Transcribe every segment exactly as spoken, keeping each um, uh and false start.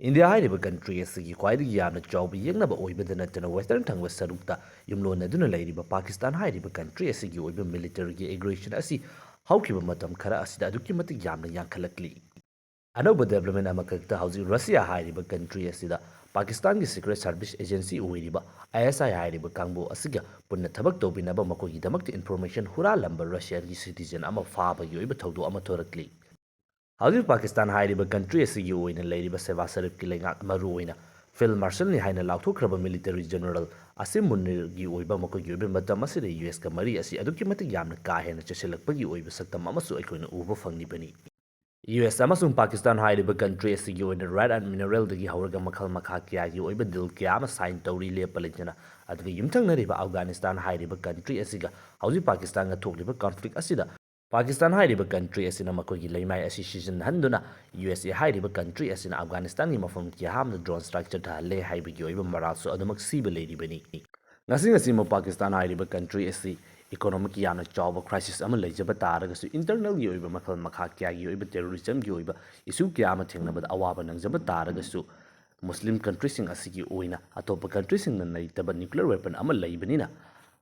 India ꯍꯥꯏꯔꯤꯕ country ꯑꯁꯤꯒꯤ ꯈ꯭ꯋꯥꯏꯗꯒꯤ ꯌꯥꯝꯅ ꯆꯥꯎꯕ ꯌꯦꯛꯅꯕ ꯑꯣꯏꯕꯗ ꯅꯠꯇꯅ ꯋꯦꯁꯇꯔꯟ ꯊꯪꯕ ꯁꯔꯨꯛꯇ ꯌꯨꯝꯂꯣꯟꯅꯗꯨꯅ ꯂꯩꯔꯤꯕ ꯄꯥꯀꯤꯁꯇꯥꯟ ꯍꯥꯏꯔꯤꯕ ꯀꯟꯇ꯭ꯔꯤ ꯑꯁꯤꯒꯤ ꯑꯣꯏꯕ ꯃꯤꯂꯤꯇꯔꯤꯒꯤ ꯑꯦꯒ꯭ꯔꯦꯁꯟ ꯑꯁꯤ ꯍꯧꯈꯤꯕ ꯃꯇꯝ ꯈꯔ ꯑꯁꯤꯗ ꯑꯗꯨꯛꯀꯤ ꯃꯇꯤꯛ ꯌꯥꯝꯅ ꯌꯥꯡꯈꯠꯂꯛꯂꯤ꯫ ꯑꯅꯧꯕ ꯗꯦꯕꯂꯞꯃꯦꯟ ꯑꯃꯈꯛꯇ ꯍꯧꯖꯤꯛ ꯔꯁꯤꯌꯥ ꯍꯥꯏꯔꯤꯕ ꯀꯟꯇ꯭ꯔꯤ ꯑꯁꯤꯗ ꯄꯥꯀꯤꯁꯇꯥꯟꯒꯤ ꯁꯤꯀ꯭ꯔꯦꯠ ꯁꯥꯔꯚꯤꯁ ꯑꯦꯖꯦꯟꯁꯤ ꯑꯣꯏꯔꯤꯕ ꯑꯥꯏ ꯑꯦꯁ ꯑꯥꯏ ꯍꯥꯏꯔꯤꯕ ꯀꯥꯡꯕꯨ ꯑꯁꯤꯒ ꯄꯨꯟꯅ ꯊꯕꯛ ꯇꯧꯕꯤꯅꯕ ꯃꯈꯣꯏꯒꯤꯗꯃꯛꯇ ꯏꯟꯐꯣꯔꯃꯦꯁꯟ ꯍꯨꯔꯥꯜꯂꯝꯕ ꯔꯁꯤꯌꯥꯒꯤ ꯁꯤꯇꯤꯖꯦꯟ ꯑꯃ ꯐꯥꯕꯒꯤ ꯑꯣꯏꯕ ꯊꯧꯗꯣꯛ ꯑꯃ ꯊꯣꯔꯛꯂꯤ꯫ ꯍꯧꯖꯤꯛ ꯄꯥꯀꯤꯁꯇꯥꯟ ꯍꯥꯏꯔꯤꯕ ꯀꯟꯇ꯭ꯔꯤ ꯑꯁꯤꯒꯤ ꯑꯣꯏꯅ ꯂꯩꯔꯤꯕ ꯁꯦꯕꯥ ꯁꯔꯤꯐꯀꯤ ꯂꯩꯉꯥꯛ, ꯃꯔꯨꯑꯣꯏꯅ ꯐꯤꯜꯗ ꯃꯥꯔꯁꯜꯅꯤ ꯍꯥꯏꯅ ꯂꯥꯎꯊꯣꯛꯈ꯭ꯔꯕ ꯃꯤꯂꯤꯇꯔꯤ ꯖꯦꯅꯔꯦꯜ ꯑꯁꯤꯝ ꯃꯨꯅꯤꯔꯒꯤ ꯑꯣꯏꯕ ꯃꯈꯣꯏꯒꯤ ꯑꯣꯏꯕ ꯃꯇꯝ ꯑꯁꯤꯗ ꯌꯨ ꯑꯦꯁꯀ ꯃꯔꯤ ꯑꯁꯤ ꯑꯗꯨꯛꯀꯤ ꯃꯇꯤꯛ ꯌꯥꯝꯅ ꯀꯥ ꯍꯦꯟꯅ ꯆꯦꯁꯤꯜꯂꯛꯄꯒꯤ ꯑꯣꯏꯕ ꯁꯛꯇꯝ ꯑꯃꯁꯨ ꯑꯩꯈꯣꯏꯅ ꯎꯕ ꯐꯪꯂꯤꯕꯅꯤ꯫ ꯌꯨ ꯑꯦꯁ ꯑꯃꯁꯨꯡ ꯄꯥꯀꯤꯁꯇꯥꯟ ꯍꯥꯏꯔꯤꯕ ꯀꯟꯇ꯭ꯔꯤ ꯑꯁꯤꯒꯤ ꯑꯣꯏꯅ ꯔꯦꯠ ꯑꯥꯔꯠ ꯃꯤꯅꯔꯦꯜꯗꯒꯤ ꯍꯧꯔꯒ ꯃꯈꯜ ꯃꯈꯥ ꯀꯌꯥꯒꯤ ꯑꯣꯏꯕ ꯗꯤꯜ ꯀꯌꯥ ꯑꯃ ꯁꯥꯏꯟ ꯇꯧꯔꯤ ꯂꯦꯞꯄ ꯂꯩꯇꯅ꯫ ꯑꯗꯨꯒ ꯌꯨꯝꯊꯪꯅꯔꯤꯕ ꯑꯐꯒꯥꯅꯤꯁꯇꯥꯟ ꯍꯥꯏꯔꯤꯕ ꯀꯟꯇ꯭ꯔꯤ ꯑꯁꯤꯒ ꯍꯧꯖꯤꯛ ꯄꯥꯀꯤꯁꯇꯥꯟꯒ ꯊꯣꯛꯂꯤꯕ ꯀꯟꯐ꯭ꯂꯤꯛ ꯑꯁꯤꯗ ꯄꯥꯀꯤꯁꯇꯥꯟ ꯍꯥꯏꯔꯤꯕ ꯀꯟꯇ꯭ꯔꯤ ꯑꯁꯤꯅ ꯃꯈꯣꯏꯒꯤ ꯂꯩꯃꯥꯏ ꯑꯁꯤ ꯁꯤꯖꯤꯟꯅꯍꯟꯗꯨꯅ ꯌꯨ ꯑꯦꯁ ꯑꯦ ꯍꯥꯏꯔꯤꯕ ꯀꯟꯇ꯭ꯔꯤ ꯑꯁꯤꯅ ꯑꯐꯒꯥꯅꯤꯁꯇꯥꯟꯒꯤ ꯃꯐꯝ ꯀꯌꯥ ꯑꯃꯗ ꯗ꯭ꯔꯣꯟ ꯁ꯭ꯇ꯭ꯔꯥꯏꯛ ꯆꯠꯊꯍꯜꯂꯦ ꯍꯥꯏꯕꯒꯤ ꯑꯣꯏꯕ ꯃꯔꯥꯜꯁꯨ ꯑꯗꯨꯃꯛ ꯁꯤꯕ ꯂꯩꯔꯤꯕꯅꯤ꯫ ꯉꯁꯤ ꯉꯁꯤꯃꯛ ꯄꯥꯀꯤꯁꯇꯥꯟ ꯍꯥꯏꯔꯤꯕ ꯀꯟꯇ꯭ꯔꯤ ꯑꯁꯤ ꯏꯀꯣꯅꯣꯃꯤꯛꯀꯤ ꯌꯥꯝꯅ ꯆꯥꯎꯕ ꯀ꯭ꯔꯥꯏꯁꯤꯁ ꯑꯃ ꯂꯩꯖꯕ ꯇꯥꯔꯒꯁꯨ, ꯏꯟꯇꯔꯅꯦꯜꯒꯤ ꯑꯣꯏꯕ ꯃꯈꯜ ꯃꯈꯥ ꯀꯌꯥꯒꯤ ꯑꯣꯏꯕ ꯇꯦꯔꯣꯔꯤꯖꯝꯒꯤ ꯑꯣꯏꯕ ꯏꯁꯨ ꯀꯌꯥ ꯑꯃ ꯊꯦꯡꯅꯕꯗ ꯑꯋꯥꯕ ꯅꯪꯖꯕ ꯇꯥꯔꯒꯁꯨ, ꯃꯨꯁꯂꯤꯝ ꯀꯟꯇ꯭ꯔꯤꯁꯤꯡ ꯑꯁꯤꯒꯤ ꯑꯣꯏꯅ ꯑꯇꯣꯞꯄ ꯀꯟꯇ꯭ꯔꯤꯁꯤꯡꯅ ꯂꯩꯇꯕ ꯅ꯭ꯌꯨꯀ꯭ꯂꯤꯌꯔ ꯋꯦꯄꯟ ꯑꯃ ꯂꯩꯕꯅꯤꯅ,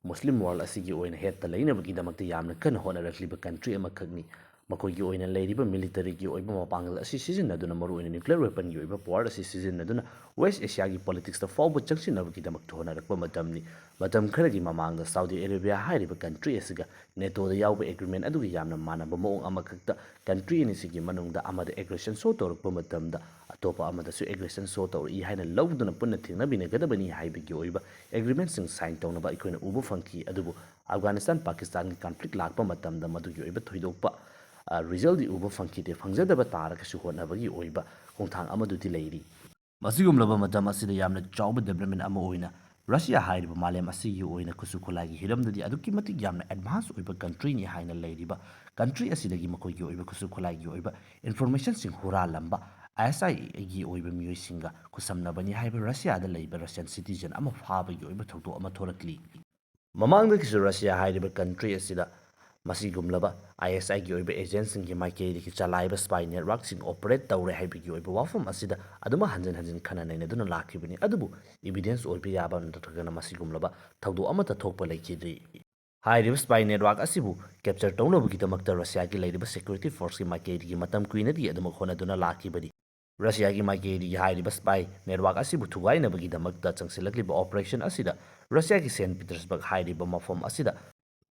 ꯃꯨꯁꯂꯤꯝ ꯋꯥꯔꯜ ꯑꯁꯤꯒꯤ ꯑꯣꯏꯅ ꯍꯦꯠꯇ ꯂꯩꯅꯕꯒꯤꯗꯃꯛꯇ ꯌꯥꯝꯅ ꯀꯟꯅ ꯍꯣꯠꯅꯔꯛꯂꯤꯕ ꯀꯟꯇ꯭ꯔꯤ ꯑꯃꯈꯛꯅꯤ꯫ ꯃꯈꯣꯏꯒꯤ ꯑꯣꯏꯅ ꯂꯩꯔꯤꯕ ꯃꯤꯂꯤꯇꯔꯤꯒꯤ ꯑꯣꯏꯕ ꯃꯄꯥꯡꯒꯜ ꯑꯁꯤ ꯁꯤꯖꯤꯟꯅꯗꯨꯅ, ꯃꯔꯨꯑꯣꯏꯅ ꯅ꯭ꯌꯨꯀ꯭ꯂꯤꯌꯔ ꯋꯦꯄꯟꯒꯤ ꯑꯣꯏꯕ ꯄꯋꯥꯔ ꯑꯁꯤ ꯁꯤꯖꯤꯟꯅꯗꯨꯅ ꯋꯦꯁ ꯑꯦꯁꯤꯌꯥꯒꯤ ꯄꯣꯂꯤꯇꯤꯛꯁꯇ ꯐꯥꯎꯕ ꯆꯪꯁꯤꯟꯅꯕꯒꯤꯗꯃꯛꯇ ꯍꯣꯠꯅꯔꯛꯄ ꯃꯇꯝꯅꯤ꯫ ꯃꯇꯝ ꯈꯔꯒꯤ ꯃꯃꯥꯡꯗ ꯁꯥꯎꯗꯤ ꯑꯔꯦꯕꯤꯌꯥ ꯍꯥꯏꯔꯤꯕ ꯀꯟꯇ꯭ꯔꯤ ꯑꯁꯤꯒ ꯅꯦꯇꯣꯗ ꯌꯥꯎꯕ ꯑꯦꯒ꯭ꯔꯤꯃꯦꯟ ꯑꯗꯨꯒ ꯌꯥꯝꯅ ꯃꯥꯟꯅꯕ ꯃꯑꯣꯡ ꯑꯃꯈꯛꯇ ꯀꯟꯇ꯭ꯔꯤ ꯑꯅꯤꯁꯤꯒꯤ ꯃꯅꯨꯡꯗ ꯑꯃꯗ ꯑꯦꯒ꯭ꯔꯦꯁꯟ ꯁꯣ ꯇꯧꯔꯛꯄ ꯃꯇꯝꯗ ꯑꯇꯣꯞꯄ ꯑꯃꯗꯁꯨ ꯑꯦꯒ꯭ꯔꯦꯁꯟ ꯁꯣ ꯇꯧꯔꯛꯏ ꯍꯥꯏꯅ ꯂꯧꯗꯨꯅ ꯄꯨꯟꯅ ꯊꯦꯡꯅꯃꯤꯟꯅꯒꯗꯕꯅꯤ ꯍꯥꯏꯕꯒꯤ ꯑꯣꯏꯕ ꯑꯦꯒ꯭ꯔꯤꯃꯦꯟꯁꯤꯡ ꯁꯥꯏꯟ ꯇꯧꯅꯕ ꯑꯩꯈꯣꯏꯅ ꯎꯕ ꯐꯪꯈꯤ꯫ ꯑꯗꯨꯕꯨ ꯑꯐꯒꯥꯅꯤꯁꯇꯥꯟ ꯄꯥꯀꯤꯁꯇꯥꯟꯒꯤ ꯀꯟꯐ꯭ꯂꯤꯛ ꯂꯥꯛꯄ ꯃꯇꯝꯗ ꯃꯗꯨꯒꯤ ꯑꯣꯏꯕ ꯊꯣꯏꯗꯣꯛꯄ, ꯑ, ꯔꯤꯖꯜꯗꯤ ꯎꯕ ꯐꯪꯈꯤꯗꯦ꯫ ꯐꯪꯖꯗꯕ ꯇꯥꯔꯒꯁꯨ ꯍꯣꯠꯅꯕꯒꯤ ꯑꯣꯏꯕ ꯈꯣꯡꯊꯥꯡ ꯑꯃꯗꯨꯗꯤ ꯂꯩꯔꯤ꯫ ꯃꯁꯤꯒꯨꯝꯂꯕ ꯃꯇꯝ ꯑꯁꯤꯗ ꯌꯥꯝꯅ ꯆꯥꯎꯕ ꯗꯦꯕꯂꯞꯃꯦꯟ ꯑꯃ ꯑꯣꯏꯅ ꯔꯁꯤꯌꯥ ꯍꯥꯏꯔꯤꯕ ꯃꯥꯂꯦꯝ ꯑꯁꯤꯒꯤ ꯑꯣꯏꯅ ꯈꯨꯠꯁꯨ ꯈꯨꯠꯂꯥꯏꯒꯤ ꯍꯤꯔꯝꯗꯗꯤ ꯑꯗꯨꯛꯀꯤ ꯃꯇꯤꯛ ꯌꯥꯝꯅ ꯑꯦꯗꯚꯥꯟꯁ ꯑꯣꯏꯕ ꯀꯟꯇ꯭ꯔꯤꯅꯤ ꯍꯥꯏꯅ ꯂꯩꯔꯤꯕ ꯀꯟꯇ꯭ꯔꯤ ꯑꯁꯤꯗꯒꯤ ꯃꯈꯣꯏꯒꯤ ꯑꯣꯏꯕ ꯈꯨꯠꯁꯨ ꯈꯨꯠꯂꯥꯏꯒꯤ ꯑꯣꯏꯕ ꯏꯟꯐꯣꯔꯃꯦꯁꯟꯁꯤꯡ ꯍꯨꯔꯥꯜꯂꯝꯕ ꯑꯥꯏ ꯑꯦꯁ ꯑꯥꯏꯒꯤ ꯑꯣꯏꯕ ꯃꯤꯑꯣꯏꯁꯤꯡꯒ ꯈꯨꯠꯁꯝꯅꯕꯅꯤ ꯍꯥꯏꯕ ꯔꯁꯤꯌꯥꯗ ꯂꯩꯕ ꯔꯁꯤꯌꯟ ꯁꯤꯇꯤꯖꯟ ꯑꯃ ꯐꯥꯕꯒꯤ ꯑꯣꯏꯕ ꯊꯧꯗꯣꯛ ꯑꯃ ꯊꯣꯔꯛꯂꯤ꯫ ꯃꯃꯥꯡꯗꯒꯤꯁꯨ ꯔꯁꯤꯌꯥ ꯍꯥꯏꯔꯤꯕ ꯀꯟꯇ꯭ꯔꯤ ꯑꯁꯤꯗ ꯃꯁꯤꯒꯨꯝꯂꯕ ISIꯒꯤ ꯑꯣꯏꯕ agentꯁꯤꯡꯒꯤ ꯃꯥꯏꯀꯩꯗꯒꯤ ꯆꯂꯥꯏꯕ spy networkꯁꯤꯡ operate ꯇꯧꯔꯦ ꯍꯥꯏꯕꯒꯤ ꯑꯣꯏꯕ ꯋꯥꯐꯝ ꯑꯁꯤꯗ ꯑꯗꯨꯃꯛ ꯍꯟꯖꯤꯟ ꯍꯟꯖꯤꯟ ꯈꯟꯅ ꯅꯩꯅꯗꯨꯅ ꯂꯥꯛꯈꯤꯕꯅꯤ꯫ ꯑꯗꯨꯕꯨ evidence ꯑꯣꯏꯕ ꯌꯥꯕ ꯅꯠꯇ꯭ꯔꯒꯅ ꯃꯁꯤꯒꯨꯝꯂꯕ ꯊꯧꯗꯣꯛ ꯑꯃꯠꯇ ꯊꯣꯛꯄ ꯂꯩꯈꯤꯗ꯭ꯔꯤ꯫ ꯍꯥꯏꯔꯤꯕ spy network ꯑꯁꯤꯕꯨ capture ꯇꯧꯅꯕꯒꯤꯗꯃꯛꯇ Russiaꯒꯤ ꯂꯩꯔꯤꯕ security forceꯀꯤ ꯃꯥꯏꯀꯩꯗꯒꯤ ꯃꯇꯝ ꯀꯨꯏꯅꯗꯤ ꯑꯗꯨꯃꯛ ꯍꯣꯠꯅꯗꯨꯅ ꯂꯥꯛꯈꯤꯕꯅꯤ꯫ Russiaꯒꯤ ꯃꯥꯏꯀꯩꯗꯒꯤ ꯍꯥꯏꯔꯤꯕ spy network ꯑꯁꯤꯕꯨ ꯊꯨꯒꯥꯏꯅꯕꯒꯤꯗꯃꯛꯇ ꯆꯪꯁꯤꯜꯂꯛꯂꯤꯕ operation ꯑꯁꯤꯗ Russiaꯒꯤ Saint Petersburg ꯍꯥꯏꯔꯤꯕ ꯃꯐꯝ ꯑꯁꯤꯗ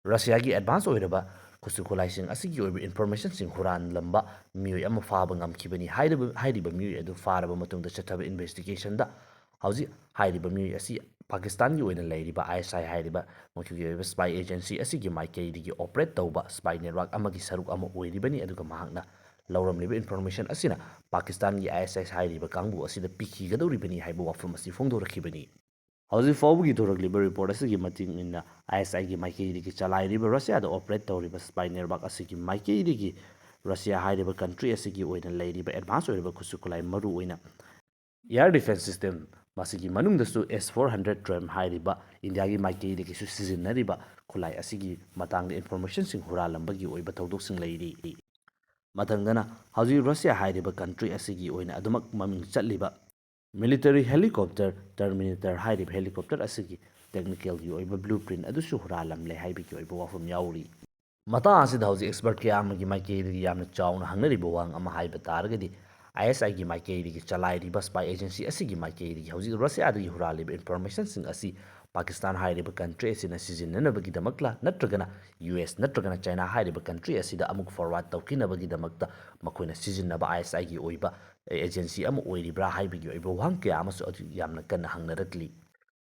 Russiaꯒꯤ advance ꯑꯣꯏꯔꯕ ꯈꯨꯠꯁꯨ ꯈꯨꯠꯂꯥꯏꯁꯤꯡ ꯑꯁꯤꯒꯤ ꯑꯣꯏꯕ informationꯁꯤꯡ ꯍꯨꯔꯥꯟꯂꯝꯕ ꯃꯤꯑꯣꯏ ꯑꯃ ꯐꯥꯕ ꯉꯝꯈꯤꯕꯅꯤ꯫ ꯍꯥꯏꯔꯤꯕ, ꯍꯥꯏꯔꯤꯕ ꯃꯤꯑꯣꯏ ꯑꯗꯨ ꯐꯥꯔꯕ ꯃꯇꯨꯡꯗ ꯆꯠꯊꯕ investigationꯗ ꯍꯧꯖꯤꯛ ꯍꯥꯏꯔꯤꯕ ꯃꯤꯑꯣꯏ ꯑꯁꯤ ꯄꯥꯀꯤꯁꯇꯥꯟꯒꯤ ꯑꯣꯏꯅ ꯂꯩꯔꯤꯕ ISI ꯍꯥꯏꯔꯤꯕ ꯃꯈꯣꯏꯒꯤ ꯑꯣꯏꯕ spy agency ꯑꯁꯤꯒꯤ ꯃꯥꯏꯀꯩꯗꯒꯤ operate ꯇꯧꯕ spy network ꯑꯃꯒꯤ ꯁꯔꯨꯛ ꯑꯃ ꯑꯣꯏꯔꯤꯕꯅꯤ꯫ ꯑꯗꯨꯒ ꯃꯍꯥꯛꯅ ꯂꯧꯔꯝꯂꯤꯕ information ꯑꯁꯤꯅ ꯄꯥꯀꯤꯁꯇꯥꯟꯒꯤ ISI ꯍꯥꯏꯔꯤꯕ ꯀꯥꯡꯕꯨ ꯑꯁꯤꯗ ꯄꯤꯈꯤꯒꯗꯧꯔꯤꯕꯅꯤ ꯍꯥꯏꯕ ꯋꯥꯐꯝ ꯑꯁꯤ ꯐꯣꯡꯗꯣꯔꯛꯈꯤꯕꯅꯤ꯫ ꯍꯧꯖꯤꯛ ꯐꯥꯎꯕꯒꯤ ꯊꯣꯔꯛꯂꯤꯕ report ꯑꯁꯤꯒꯤ ꯃꯇꯨꯡ ꯏꯟꯅ ISIꯒꯤ ꯃꯥꯏꯀꯩꯗꯒꯤ ꯆꯂꯥꯏꯔꯤꯕ Russiaꯗ operate ꯇꯧꯔꯤꯕ spy network ꯑꯁꯤꯒꯤ ꯃꯥꯏꯀꯩꯗꯒꯤ Russia ꯍꯥꯏꯔꯤꯕ country ꯑꯁꯤꯒꯤ ꯑꯣꯏꯅ ꯂꯩꯔꯤꯕ advance ꯑꯣꯏꯔꯕ ꯈꯨꯠꯁꯨ ꯈꯨꯠꯂꯥꯏ ꯃꯔꯨ ꯑꯣꯏꯅ air defence system, ꯃꯁꯤꯒꯤ ꯃꯅꯨꯡꯗꯁꯨ S four hundred TREM ꯍꯥꯏꯔꯤꯕ ꯏꯟꯗꯤꯌꯥꯒꯤ ꯃꯥꯏꯀꯩꯗꯒꯤꯁꯨ ꯁꯤꯖꯤꯟꯅꯔꯤꯕ ꯈꯨꯠꯂꯥꯏ ꯑꯁꯤꯒꯤ ꯃꯇꯥꯡꯗ informationꯁꯤꯡ ꯍꯨꯔꯥꯜꯂꯝꯕꯒꯤ ꯑꯣꯏꯕ ꯊꯧꯗꯣꯛꯁꯤꯡ ꯂꯩꯔꯤ꯫ ꯃꯊꯪꯗꯅ ꯍꯧꯖꯤꯛ Russia ꯍꯥꯏꯔꯤꯕ country ꯑꯁꯤꯒꯤ ꯑꯣꯏꯅ ꯑꯗꯨꯃꯛ ꯃꯃꯤꯡ ꯆꯠꯂꯤꯕ military helicopter Terminator ꯍꯥꯏꯔꯤꯕ helicopter ꯑꯁꯤꯒꯤ technicalꯒꯤ ꯑꯣꯏꯕ blueprint ꯑꯗꯨꯁꯨ ꯍꯨꯔꯥꯜꯂꯝꯂꯦ ꯍꯥꯏꯕꯒꯤ ꯑꯣꯏꯕ ꯋꯥꯐꯝ ꯌꯥꯎꯔꯤ꯫ ꯃꯇꯥꯡ ꯑꯁꯤꯗ ꯍꯧꯖꯤꯛ expert ꯀꯌꯥ ꯑꯃꯒꯤ ꯃꯥꯏꯀꯩꯗꯒꯤ ꯌꯥꯝꯅ ꯆꯥꯎꯅ ꯍꯪꯅꯔꯤꯕ ꯋꯥꯍꯪ ꯑꯃ ꯍꯥꯏꯕ ꯇꯥꯔꯒꯗꯤ, ISIꯒꯤ ꯃꯥꯏꯀꯩꯗꯒꯤ ꯆꯂꯥꯏꯔꯤꯕ spy agency ꯑꯁꯤꯒꯤ ꯃꯥꯏꯀꯩꯗꯒꯤ ꯍꯧꯖꯤꯛ Russiaꯗꯒꯤ ꯍꯨꯔꯥꯜꯂꯤꯕ informationꯁꯤꯡ ꯑꯁꯤ ꯄꯥꯀꯤꯁꯇꯥꯟ ꯍꯥꯏꯔꯤꯕ country ꯑꯁꯤꯅ ꯁꯤꯖꯤꯟꯅꯅꯕꯒꯤꯗꯃꯛꯂ, ꯅꯠꯇ꯭ꯔꯒꯅ US ꯅꯠꯇ꯭ꯔꯒꯅ China ꯍꯥꯏꯔꯤꯕ country ꯑꯁꯤꯗ ꯑꯃꯨꯛ forward ꯇꯧꯈꯤꯅꯕꯒꯤꯗꯃꯛꯇ ꯃꯈꯣꯏꯅ ꯁꯤꯖꯤꯟꯅꯕ ISIꯒꯤ ꯑꯣꯏꯕ agency ꯑꯃ ꯑꯣꯏꯔꯤꯕ꯭ꯔꯥ ꯍꯥꯏꯕꯒꯤ ꯑꯣꯏꯕ ꯋꯥꯍꯪ ꯀꯌꯥ ꯑꯃꯁꯨ ꯑꯗꯨ ꯌꯥꯝꯅ ꯀꯟꯅ ꯍꯪꯅꯔꯛꯂꯤ꯫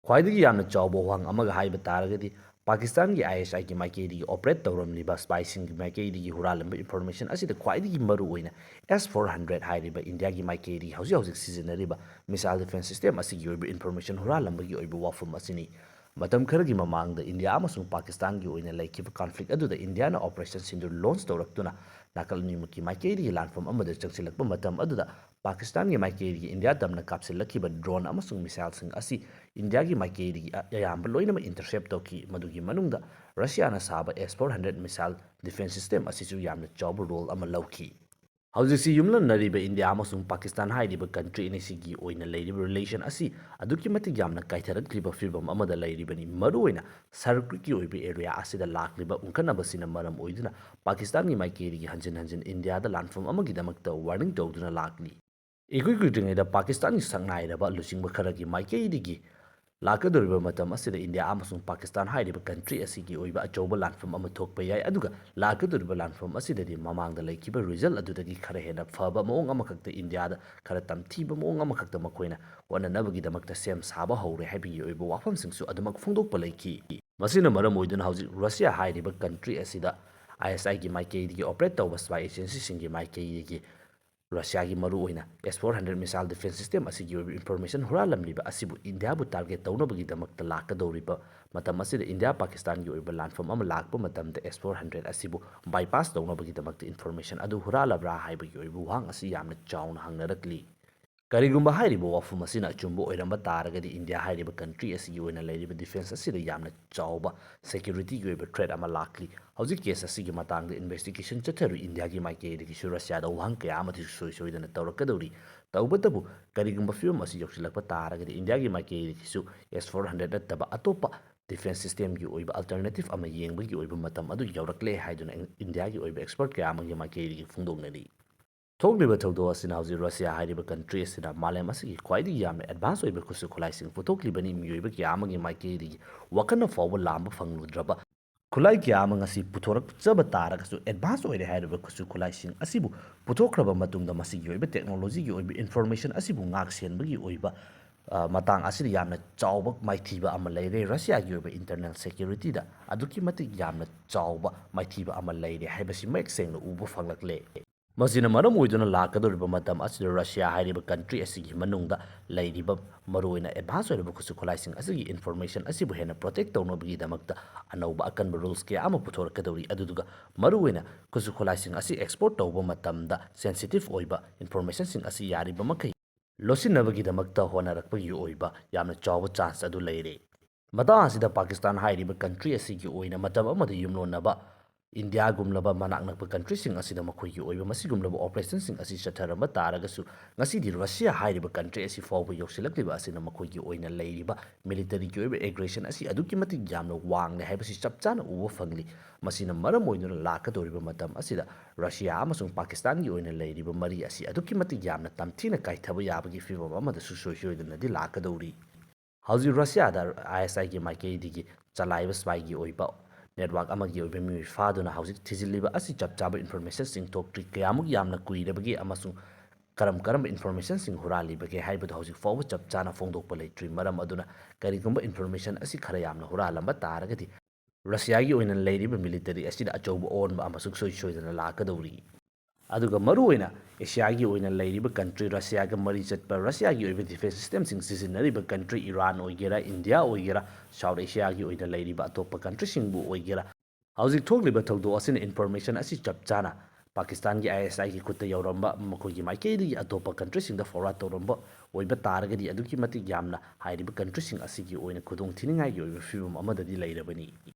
ꯈ꯭ꯋꯥꯏꯗꯒꯤ ꯌꯥꯝꯅ ꯆꯥꯎꯕ ꯋꯥꯍꯪ ꯑꯃꯒ ꯍꯥꯏꯕ ꯇꯥꯔꯒꯗꯤ, ꯄꯥꯀꯤꯁꯇꯥꯟꯒꯤ ISIꯒꯤ ꯃꯥꯏꯀꯩꯗꯒꯤ operate ꯇꯧꯔꯝꯂꯤꯕ spyꯁꯤꯡꯒꯤ ꯃꯥꯏꯀꯩꯗꯒꯤ ꯍꯨꯔꯥꯜꯂꯝꯕ information ꯑꯁꯤꯗ ꯈ꯭ꯋꯥꯏꯗꯒꯤ ꯃꯔꯨ ꯑꯣꯏꯅ S four hundred ꯍꯥꯏꯔꯤꯕ ꯏꯟꯗꯤꯌꯥꯒꯤ ꯃꯥꯏꯀꯩꯗꯒꯤ ꯍꯧꯖꯤꯛ ꯍꯧꯖꯤꯛ ꯁꯤꯖꯤꯟꯅꯔꯤꯕ missile defence system ꯑꯁꯤꯒꯤ ꯑꯣꯏꯕ information ꯍꯨꯔꯥꯜꯂꯝꯕꯒꯤ ꯑꯣꯏꯕ ꯋꯥꯐꯝ ꯑꯁꯤꯅꯤ꯫ ꯃꯇꯝ ꯈꯔꯒꯤ ꯃꯃꯥꯡꯗ ꯏꯟꯗꯤꯌꯥ ꯑꯃꯁꯨꯡ ꯄꯥꯀꯤꯁꯇꯥꯟꯒꯤ ꯑꯣꯏꯅ ꯂꯩꯈꯤꯕ conflict ꯑꯗꯨꯗ ꯏꯟꯗꯤꯌꯥꯅ Operation Sindoor launch ꯇꯧꯔꯛꯇꯨꯅ ꯅꯥꯀꯜ ꯑꯅꯤꯃꯛꯀꯤ ꯃꯥꯏꯀꯩꯗꯒꯤ ꯂꯥꯟꯐꯝ ꯑꯃꯗ ꯆꯪꯁꯤꯜꯂꯛꯄ ꯃꯇꯝ ꯑꯗꯨꯗ ꯄꯥꯀꯤꯁꯇꯥꯟꯒꯤ ꯃꯥꯏꯀꯩꯗꯒꯤ ꯏꯟꯗꯤꯌꯥ ꯇꯝꯅ ꯀꯥꯞꯁꯤꯜꯂꯛꯈꯤꯕ drone ꯑꯃꯁꯨꯡ missileꯁꯤꯡ ꯑꯁꯤ ꯏꯟꯗꯤꯌꯥꯒꯤ ꯃꯥꯏꯀꯩꯗꯒꯤ ꯑ-, ꯑꯌꯥꯝꯕ ꯂꯣꯏꯅꯃꯛ intercept ꯇꯧꯈꯤ꯫ ꯃꯗꯨꯒꯤ ꯃꯅꯨꯡꯗ ꯔꯁꯤꯌꯥꯅ ꯁꯥꯕ S four hundred missile defense system ꯑꯁꯤꯁꯨ ꯌꯥꯝꯅ ꯆꯥꯎꯕ role ꯑꯃ ꯂꯧꯈꯤ꯫ ꯍꯧꯖꯤꯛꯁꯤ ꯌꯨꯝꯂꯣꯟꯅꯔꯤꯕ ꯏꯟꯗꯤꯌꯥ ꯑꯃꯁꯨꯡ ꯄꯥꯀꯤꯁꯇꯥꯟ ꯍꯥꯏꯔꯤꯕ country ꯑꯅꯤꯁꯤꯒꯤ ꯑꯣꯏꯅ ꯂꯩꯔꯤꯕ relation ꯑꯁꯤ ꯑꯗꯨꯛꯀꯤ ꯃꯇꯤꯛ ꯌꯥꯝꯅ ꯀꯥꯏꯊꯔꯛꯂꯤꯕ ꯐꯤꯕꯝ ꯑꯃꯗ ꯂꯩꯔꯤꯕꯅꯤ꯫ ꯃꯔꯨꯑꯣꯏꯅ ꯁꯔꯛꯀꯤ ꯑꯣꯏꯕ area ꯑꯁꯤꯗ ꯂꯥꯛꯂꯤꯕ ꯎꯪꯈꯠꯅꯕꯁꯤꯅ ꯃꯔꯝ ꯑꯣꯏꯗꯨꯅ ꯄꯥꯀꯤꯁꯇꯥꯟꯒꯤ ꯃꯥꯏꯀꯩꯗꯒꯤ ꯍꯟꯖꯤꯟ ꯍꯟꯖꯤꯟ ꯏꯟꯗꯤꯌꯥꯗ ꯂꯥꯟꯐꯝ ꯑꯃꯒꯤꯗꯃꯛꯇ warning ꯇꯧꯗꯨꯅ ꯂꯥꯛꯂꯤ꯫ ꯏꯀꯨꯏ ꯀꯨꯏꯗ꯭ꯔꯤꯉꯩꯗ ꯄꯥꯀꯤꯁꯇꯥꯟꯒꯤ ꯁꯛꯅꯥꯏꯔꯕ ꯂꯨꯆꯤꯡꯕ ꯈꯔꯒꯤ ꯃꯥꯏꯀꯩꯗꯒꯤ ꯂꯥꯛꯀꯗꯧꯔꯤꯕ ꯃꯇꯝ ꯑꯁꯤꯗ ꯏꯟꯗꯤꯌꯥ ꯑꯃꯁꯨꯡ ꯄꯥꯀꯤꯁꯇꯥꯟ ꯍꯥꯏꯔꯤꯕ country ꯑꯁꯤꯒꯤ ꯑꯣꯏꯕ ꯑꯆꯧꯕ ꯂꯥꯟꯐꯝ ꯑꯃ ꯊꯣꯛꯄ ꯌꯥꯏ, ꯑꯗꯨꯒ ꯂꯥꯛꯀꯗꯧꯔꯤꯕ ꯂꯥꯟꯐꯝ ꯑꯁꯤꯗꯗꯤ ꯃꯃꯥꯡꯗ ꯂꯩꯈꯤꯕ result ꯑꯗꯨꯗꯒꯤ ꯈꯔ ꯍꯦꯟꯅ ꯐꯕ ꯃꯑꯣꯡ ꯑꯃꯈꯛꯇ, ꯏꯟꯗꯤꯌꯥꯗ ꯈꯔ ꯇꯝꯊꯤꯕ ꯃꯑꯣꯡ ꯑꯃꯈꯛꯇ ꯃꯈꯣꯏꯅ ꯍꯣꯠꯅꯅꯕꯒꯤꯗꯃꯛꯇ ꯁꯦꯝ ꯁꯥꯕ ꯍꯧꯔꯦ ꯍꯥꯏꯕꯒꯤ ꯑꯣꯏꯕ ꯋꯥꯐꯝꯁꯤꯡꯁꯨ ꯑꯗꯨꯃꯛ ꯐꯣꯡꯗꯣꯛꯄ ꯂꯩꯈꯤ꯫ ꯃꯁꯤꯅ ꯃꯔꯝ ꯑꯣꯏꯗꯨꯅ ꯍꯧꯖꯤꯛ ꯔꯁꯤꯌꯥ ꯍꯥꯏꯔꯤꯕ country ꯑꯁꯤꯗ ISIꯒꯤ ꯃꯥꯏꯀꯩꯗꯒꯤ operate ꯇꯧꯕ spy agencyꯁꯤꯡꯒꯤ ꯃꯥꯏꯀꯩꯗꯒꯤ ꯔꯁꯤꯌꯥꯒꯤ ꯃꯔꯨꯑꯣꯏꯅ S four hundred missile defense system ꯑꯁꯤꯒꯤ ꯑꯣꯏꯕ information ꯍꯨꯔꯥꯜꯂꯝꯂꯤꯕ ꯑꯁꯤꯕꯨ ꯏꯟꯗꯤꯌꯥꯕꯨ target ꯇꯧꯅꯕꯒꯤꯗꯃꯛꯇ ꯂꯥꯛꯀꯗꯧꯔꯤꯕ ꯃꯇꯝ ꯑꯁꯤꯗ ꯏꯟꯗꯤꯌꯥ ꯄꯥꯀꯤꯁꯇꯥꯟꯒꯤ ꯑꯣꯏꯕ ꯂꯥꯟꯐꯝ ꯑꯃ ꯂꯥꯛꯄ ꯃꯇꯝꯗ S four hundred ꯑꯁꯤꯕꯨ bypass ꯇꯧꯅꯕꯒꯤꯗꯃꯛꯇ information ꯑꯗꯨ ꯍꯨꯔꯥꯜꯂꯕ꯭ꯔꯥ ꯍꯥꯏꯕꯒꯤ ꯑꯣꯏꯕ ꯋꯥꯍꯪ ꯑꯁꯤ ꯌꯥꯝꯅ ꯆꯥꯎꯅ ꯍꯪꯅꯔꯛꯂꯤ꯫ ꯀꯔꯤꯒꯨꯝꯕ ꯍꯥꯏꯔꯤꯕ ꯋꯥꯐꯝ ꯑꯁꯤꯅ ꯑꯆꯨꯝꯕ ꯑꯣꯏꯔꯝꯕ ꯇꯥꯔꯒꯗꯤ ꯏꯟꯗꯤꯌꯥ ꯍꯥꯏꯔꯤꯕ country ꯑꯁꯤꯒꯤ ꯑꯣꯏꯅ ꯂꯩꯔꯤꯕ defense ꯑꯁꯤꯗ ꯌꯥꯝꯅ ꯆꯥꯎꯕ securityꯒꯤ ꯑꯣꯏꯕ threat ꯑꯃ ꯂꯥꯛꯂꯤ꯫ ꯍꯧꯖꯤꯛ case ꯑꯁꯤꯒꯤ ꯃꯇꯥꯡꯗ investigation ꯆꯠꯊꯔꯤ꯫ ꯏꯟꯗꯤꯌꯥꯒꯤ ꯃꯥꯏꯀꯩꯗꯒꯤꯁꯨ ꯔꯁꯤꯌꯥꯗ ꯋꯥꯍꯪ ꯀꯌꯥ ꯑꯃꯗꯤ ꯁꯣꯏ ꯁꯣꯏꯗꯅ ꯇꯧꯔꯛꯀꯗꯧꯔꯤ꯫ ꯇꯧꯕꯇꯕꯨ ꯀꯔꯤꯒꯨꯝꯕ ꯐꯤꯕꯝ ꯑꯁꯤ ꯌꯧꯁꯤꯜꯂꯛꯄ ꯇꯥꯔꯒꯗꯤ ꯏꯟꯗꯤꯌꯥꯒꯤ ꯃꯥꯏꯀꯩꯗꯒꯤꯁꯨ S four hundred ꯅꯠꯇꯕ ꯑꯇꯣꯞꯄ defense systemꯒꯤ ꯑꯣꯏꯕ alternative ꯑꯃ ꯌꯦꯡꯕꯒꯤ ꯑꯣꯏꯕ ꯃꯇꯝ ꯑꯗꯨ ꯌꯧꯔꯛꯂꯦ ꯍꯥꯏꯗꯨꯅ ꯏꯟꯗꯤꯌꯥꯒꯤ ꯑꯣꯏꯕ expert ꯀꯌꯥ ꯑꯃꯒꯤ ꯃꯥꯏꯀꯩꯗꯒꯤ ꯐꯣꯡꯗꯣꯛꯅꯔꯤ꯫ ꯊꯣꯛꯂꯤꯕ ꯊꯧꯗꯣꯛ ꯑꯁꯤꯅ ꯍꯧꯖꯤꯛ ꯔꯁꯤꯌꯥ ꯍꯥꯏꯔꯤꯕ country ꯑꯁꯤꯅ ꯃꯥꯂꯦꯝ ꯑꯁꯤꯒꯤ ꯈ꯭ꯋꯥꯏꯗꯒꯤ ꯌꯥꯝꯅ advance ꯑꯣꯏꯕ ꯈꯨꯠꯁꯨ ꯈꯨꯠꯂꯥꯏꯁꯤꯡ ꯄꯨꯊꯣꯛꯂꯤꯕꯅꯤ꯫ ꯃꯤꯑꯣꯏꯕ ꯀꯌꯥ ꯑꯃꯒꯤ ꯃꯥꯏꯀꯩꯗꯒꯤ ꯋꯥꯈꯜꯅ ꯐꯥꯎꯕ ꯂꯥꯝꯕ ꯐꯪꯂꯨꯗ꯭ꯔꯕ ꯈꯨꯠꯂꯥꯏ ꯀꯌꯥ ꯑꯃ ꯉꯁꯤ ꯄꯨꯊꯣꯔꯛꯆꯕ ꯇꯥꯔꯒꯁꯨ, advance ꯑꯣꯏꯔꯦ ꯍꯥꯏꯔꯤꯕ ꯈꯨꯠꯁꯨ ꯈꯨꯠꯂꯥꯏꯁꯤꯡ ꯑꯁꯤꯕꯨ ꯄꯨꯊꯣꯛꯈ꯭ꯔꯕ ꯃꯇꯨꯡꯗ ꯃꯁꯤꯒꯤ ꯑꯣꯏꯕ technologyꯒꯤ ꯑꯣꯏꯕ information ꯑꯁꯤꯕꯨ ꯉꯥꯛ ꯁꯦꯟꯕꯒꯤ ꯑꯣꯏꯕ, ꯑ, ꯃꯇꯥꯡ ꯑꯁꯤꯗ ꯌꯥꯝꯅ ꯆꯥꯎꯕ ꯃꯥꯏꯊꯤꯕ ꯑꯃ ꯂꯩꯔꯦ꯫ ꯔꯁꯤꯌꯥꯒꯤ ꯑꯣꯏꯕ internal securityꯗ ꯑꯗꯨꯛꯀꯤ ꯃꯇꯤꯛ ꯌꯥꯝꯅ ꯆꯥꯎꯕ ꯃꯥꯏꯊꯤꯕ ꯑꯃ ꯂꯩꯔꯦ ꯍꯥꯏꯕꯁꯤ ꯃꯌꯦꯛ ꯁꯦꯡꯅ ꯎꯕ ꯐꯪꯂꯛꯂꯦ꯫ ꯃꯁꯤꯅ ꯃꯔꯝ ꯑꯣꯏꯗꯨꯅ ꯂꯥꯛꯀꯗꯧꯔꯤꯕ ꯃꯇꯝ ꯑꯁꯤꯗ ꯔꯁꯤꯌꯥ ꯍꯥꯏꯔꯤꯕ ꯀꯟꯇ꯭ꯔꯤ ꯑꯁꯤꯒꯤ ꯃꯅꯨꯡꯗ ꯂꯩꯔꯤꯕ ꯃꯔꯨꯑꯣꯏꯅ ꯑꯦꯗꯚꯥꯟꯁ ꯑꯣꯏꯔꯕ ꯈꯨꯠꯁꯨ ꯈꯨꯠꯂꯥꯏꯁꯤꯡ ꯑꯁꯤꯒꯤ ꯏꯟꯐꯣꯔꯃꯦꯁꯟ ꯑꯁꯤꯕꯨ ꯍꯦꯟꯅ ꯄ꯭ꯔꯣꯇꯦꯛ ꯇꯧꯅꯕꯒꯤꯗꯃꯛꯇ ꯑꯅꯧꯕ ꯑꯀꯟꯕ ꯔꯨꯜꯁ ꯀꯌꯥ ꯑꯃ ꯄꯨꯊꯣꯔꯛꯀꯗꯧꯔꯤ꯫ ꯑꯗꯨꯗꯨꯒ ꯃꯔꯨꯑꯣꯏꯅ ꯈꯨꯠꯁꯨ ꯈꯨꯠꯂꯥꯏꯁꯤꯡ ꯑꯁꯤ ꯑꯦꯛꯁꯄꯣꯔꯠ ꯇꯧꯕ ꯃꯇꯝꯗ ꯁꯦꯟꯁꯤꯇꯤꯚ ꯑꯣꯏꯕ ꯏꯟꯐꯣꯔꯃꯦꯁꯟꯁꯤꯡ ꯑꯁꯤ ꯌꯥꯔꯤꯕ ꯃꯈꯩ ꯂꯣꯠꯁꯤꯟꯅꯕꯒꯤꯗꯃꯛꯇ ꯍꯣꯠꯅꯔꯛꯄꯒꯤ ꯑꯣꯏꯕ ꯌꯥꯝꯅ ꯆꯥꯎꯕ ꯆꯥꯟꯁ ꯑꯗꯨ ꯂꯩꯔꯦ꯫ ꯃꯇꯥꯡ ꯑꯁꯤꯗ ꯄꯥꯀꯤꯁꯇꯥꯟ ꯍꯥꯏꯔꯤꯕ ꯀꯟꯇ꯭ꯔꯤ ꯑꯁꯤꯒꯤ ꯑꯣꯏꯅ ꯃꯇꯝ ꯑꯃꯗ ꯌꯨꯝꯂꯣꯟꯅꯕ ꯏꯟꯗꯤꯌꯥꯒꯨꯝꯂꯕ ꯃꯅꯥꯛ ꯅꯛꯄ ꯀꯟꯇ꯭ꯔꯤꯁꯤꯡ ꯑꯁꯤꯗ ꯃꯈꯣꯏꯒꯤ ꯑꯣꯏꯕ ꯃꯁꯤꯒꯨꯝꯂꯕ ꯑꯣꯄꯔꯦꯁꯟꯁꯤꯡ ꯑꯁꯤ ꯆꯠꯊꯔꯝꯕ ꯇꯥꯔꯒꯁꯨ, ꯉꯁꯤꯗꯤ ꯔꯁꯤꯌꯥ ꯍꯥꯏꯔꯤꯕ ꯀꯟꯇ꯭ꯔꯤ ꯑꯁꯤ ꯐꯥꯎꯕ ꯌꯧꯁꯤꯜꯂꯛꯂꯤꯕ ꯑꯁꯤꯅ ꯃꯈꯣꯏꯒꯤ ꯑꯣꯏꯅ ꯂꯩꯔꯤꯕ ꯃꯤꯂꯤꯇꯔꯤꯒꯤ ꯑꯣꯏꯕ ꯑꯦꯒ꯭ꯔꯦꯁꯟ ꯑꯁꯤ ꯑꯗꯨꯛꯀꯤ ꯃꯇꯤꯛ ꯌꯥꯝꯅ ꯋꯥꯡꯂꯦ ꯍꯥꯏꯕꯁꯤ ꯆꯞ ꯆꯥꯅ ꯎꯕ ꯐꯪꯂꯤ꯫ ꯃꯁꯤꯅ ꯃꯔꯝ ꯑꯣꯏꯗꯨꯅ ꯂꯥꯛꯀꯗꯧꯔꯤꯕ ꯃꯇꯝ ꯑꯁꯤꯗ ꯔꯁꯤꯌꯥ ꯑꯃꯁꯨꯡ ꯄꯥꯀꯤꯁꯇꯥꯟꯒꯤ ꯑꯣꯏꯅ ꯂꯩꯔꯤꯕ ꯃꯔꯤ ꯑꯁꯤ ꯑꯗꯨꯛꯀꯤ ꯃꯇꯤꯛ ꯌꯥꯝꯅ ꯇꯝꯊꯤꯅ ꯀꯥꯏꯊꯕ ꯌꯥꯕꯒꯤ ꯐꯤꯕꯝ ꯑꯃꯗꯁꯨ ꯁꯣꯏ ꯁꯣꯏꯗꯅꯗꯤ ꯂꯥꯛꯀꯗꯧꯔꯤ꯫ ꯍꯧꯖꯤꯛ ꯔꯁꯤꯌꯥꯗ ISIꯒꯤ ꯃꯥꯏꯀꯩꯗꯒꯤ ꯆꯂꯥꯏꯕ ꯁ꯭ꯄꯥꯏꯒꯤ ꯑꯣꯏꯕ ꯅꯦꯠꯋꯥꯔꯛ ꯑꯃꯒꯤ ꯑꯣꯏꯕ ꯃꯤꯑꯣꯏ ꯐꯥꯗꯨꯅ ꯍꯧꯖꯤꯛ ꯊꯤꯖꯤꯜꯂꯤꯕ ꯑꯁꯤ ꯆꯞ ꯆꯥꯕ ꯏꯟꯐꯣꯔꯃꯦꯁꯟꯁꯤꯡ ꯊꯣꯛꯇ꯭ꯔꯤ꯫ ꯀꯌꯥꯃꯨꯛ ꯌꯥꯝꯅ ꯀꯨꯏꯔꯕꯒꯦ ꯑꯃꯁꯨꯡ ꯀꯔꯝ ꯀꯔꯝꯕ ꯏꯟꯐꯣꯔꯃꯦꯁꯟꯁꯤꯡ ꯍꯨꯔꯥꯜꯂꯤꯕꯒꯦ ꯍꯥꯏꯕꯗꯨ ꯍꯧꯖꯤꯛ ꯐꯥꯎꯕ ꯆꯞ ꯆꯥꯅ ꯐꯣꯡꯗꯣꯛꯄ ꯂꯩꯇ꯭ꯔꯤ꯫ ꯃꯔꯝ ꯑꯗꯨꯅ ꯀꯔꯤꯒꯨꯝꯕ ꯏꯟꯐꯣꯔꯃꯦꯁꯟ ꯑꯁꯤ ꯈꯔ ꯌꯥꯝꯅ ꯍꯨꯔꯥꯜꯂꯝꯕ ꯇꯥꯔꯒꯗꯤ, ꯔꯁꯤꯌꯥꯒꯤ ꯑꯣꯏꯅ ꯂꯩꯔꯤꯕ ꯃꯤꯂꯤꯇꯔꯤ ꯑꯁꯤꯗ ꯑꯆꯧꯕ ꯑꯑꯣꯟꯕ ꯑꯃꯁꯨ ꯁꯣꯏ ꯁꯣꯏꯗꯅ ꯂꯥꯛꯀꯗꯧꯔꯤ꯫ ꯑꯗꯨꯒ ꯃꯔꯨꯑꯣꯏꯅ ꯑꯦꯁꯤꯌꯥꯒꯤ ꯑꯣꯏꯅ ꯂꯩꯔꯤꯕ ꯀꯟꯇ꯭ꯔꯤ ꯔꯁꯤꯌꯥꯒ ꯃꯔꯤ ꯆꯠꯄ, ꯔꯁꯤꯌꯥꯒꯤ ꯑꯣꯏꯕ ꯗꯤꯐꯦꯟꯁ ꯁꯤꯁꯇꯦꯝꯁꯤꯡ ꯁꯤꯖꯤꯟꯅꯔꯤꯕ ꯀꯟꯇ꯭ꯔꯤ ꯏꯔꯥꯟ ꯑꯣꯏꯒꯦꯔꯥ, ꯏꯟꯗꯤꯌꯥ ꯑꯣꯏꯒꯦꯔꯥ, ꯁꯥꯎꯠ ꯑꯦꯁꯤꯌꯥꯒꯤ ꯑꯣꯏꯅ ꯂꯩꯔꯤꯕ ꯑꯇꯣꯞꯄ ꯀꯟꯇ꯭ꯔꯤꯁꯤꯡꯕꯨ ꯑꯣꯏꯒꯦꯔꯥ, ꯍꯧꯖꯤꯛ ꯊꯣꯛꯂꯤꯕ ꯊꯧꯗꯣꯛ ꯑꯁꯤꯅ ꯏꯟꯐꯣꯔꯃꯦꯁꯟ ꯑꯁꯤ ꯆꯞ ꯆꯥꯅ ꯄꯥꯀꯤꯁꯇꯥꯟꯒꯤ ISIꯒꯤ ꯈꯨꯠꯇ ꯌꯧꯔꯝꯕ, ꯃꯈꯣꯏꯒꯤ ꯃꯥꯏꯀꯩꯗꯒꯤ ꯑꯇꯣꯞꯄ ꯀꯟꯇ꯭ꯔꯤꯁꯤꯡꯗ ꯐꯣꯔꯋꯥꯔꯗ ꯇꯧꯔꯝꯕ ꯑꯣꯏꯕ ꯇꯥꯔꯒꯗꯤ, ꯑꯗꯨꯛꯀꯤ ꯃꯇꯤꯛ ꯌꯥꯝꯅ ꯍꯥꯏꯔꯤꯕ ꯀꯟꯇ꯭ꯔꯤꯁꯤꯡ ꯑꯁꯤꯒꯤ ꯑꯣꯏꯅ ꯈꯨꯗꯣꯡ ꯊꯤꯅꯤꯡꯉꯥꯏꯒꯤ ꯑꯣꯏꯕ ꯐꯤꯕꯝ ꯑꯃꯗꯗꯤ ꯂꯩꯔꯕꯅꯤ꯫